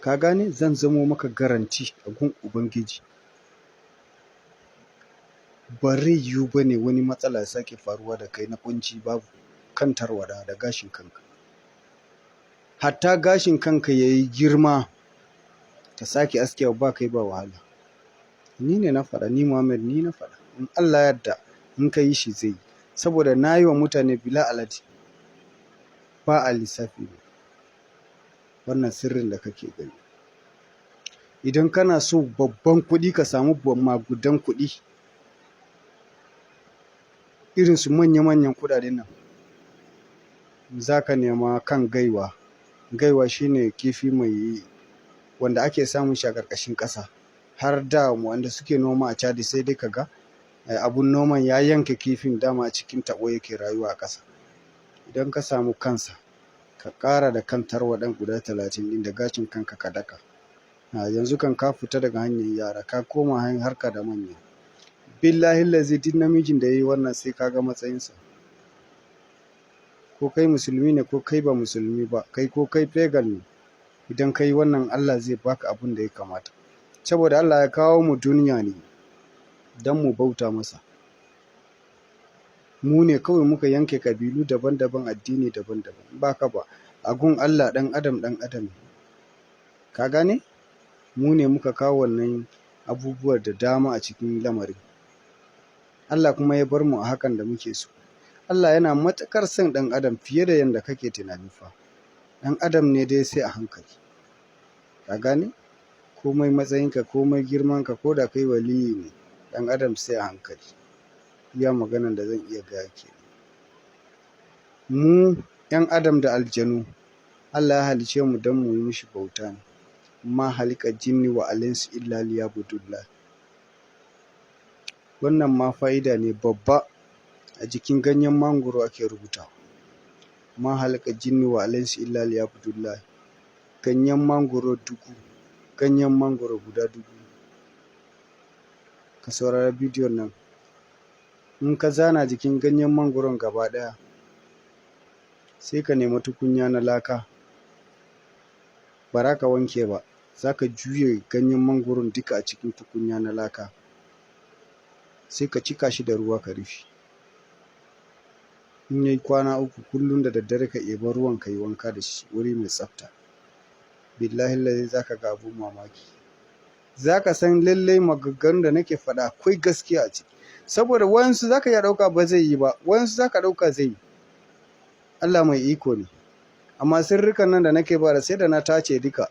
Ka gane? Zan zamo maka guarantee a gun Ubangiji. Ba zai yiwu ba ne wani matsala ya sake faruwa da kai na ƙunci, babu kan tarwaɗa da gashin kanka. Hatta gashin kanka ya yi girma ka sake askewa, ba kai ba wahala. Ni ne na faɗa, ni Muhammad ni na faɗa. In Allah ya yarda, in ka yi shi zai yi. Saboda na yi wa mutane bila adadi, ba a lissafi ne. Wannan sirrin da kake gani. Idan kana so babban kuɗi, ka samu magudan kuɗi, irin su manya manyan kuɗaɗen nan, za ka nema kan gaiwa. Gaiwa shine kifi mai wanda ake samun shi a ƙarƙashin ƙasa. Har da wanda suke noma a Chadi, sai dai ka ga abun noman ya yanke kifin, dama a cikin taɓo yake rayuwa a ƙasa. Idan ka samu kansa, ka ƙara da kan tarwaɗan guda 30 ɗin da gashin kanka, ka daka. Yanzu kan ka fita daga hanyar yara, ka koma hanyar harka da manya. Billahillazi, duk namijin da ya yi wannan sai ka ga matsayinsa. Ko kai musulmi ne ko kai ba musulmi ba, kai ko kai pagan ne, idan ka yi wannan, Allah zai baka abun da ya kamata. Saboda Allah ya kawo mu duniya ne don mu bauta masa. Mu ne kawai muka yanke ƙabilu daban daban, addini daban daban. Ba ka ba, a gun Allah ɗan adam ɗan adam ne. Ka gane? Mu ne muka kawo wannan abubuwa da dama a cikin lamarin. Allah kuma ya bar mu a hakan da muke so. Allah yana matuƙar son ɗan adam fiye da yadda kake tunani fa. Ɗan adam ne dai sai a hankali. Ka gane? Komai matsayinka, komai girmanka, ko da kai waliyyi ne, ɗan adam sai a hankali. Iya maganan da zan iya gaya ke nan. Mu 'yan adam da aljanu, Allah ya halicce mu don mu yi mishi bauta ne. Ma halika jinni wa alinsu illa liyabudullah. Wannan ma fa'ida ne babba, a jikin ganyen mangwaro ake rubutawa. Ma halaka jinni wa alinsu illa liyabudullah. Ganyen mangwaro 1000, ganyen mangwaro guda 1000. Ka saurari bidiyon nan. In ka zana jikin ganyen mangwaron gaba ɗaya, sai ka nemi tukunya na laka. Ba za ka wanke ba, za ka juye ganyen mangwaron duka a cikin tukunya na laka. Sai ka cika shi da ruwa ka rufe. In yayi kwana 3, kullum da daddare ka ɗeba ruwan ka yi wanka da shi wuri mai tsafta. Billahillazi, za ka ga abun mamaki. Za ka san lallai maganganun da nake faɗa akwai gaskiya a ciki. Saboda wayansu za ka iya ɗauka ba zai yi ba, wayansu za ka ɗauka zai yi. Allah mai iko ne. Amma sirrikan nan da nake ba da, sai da na tace duka.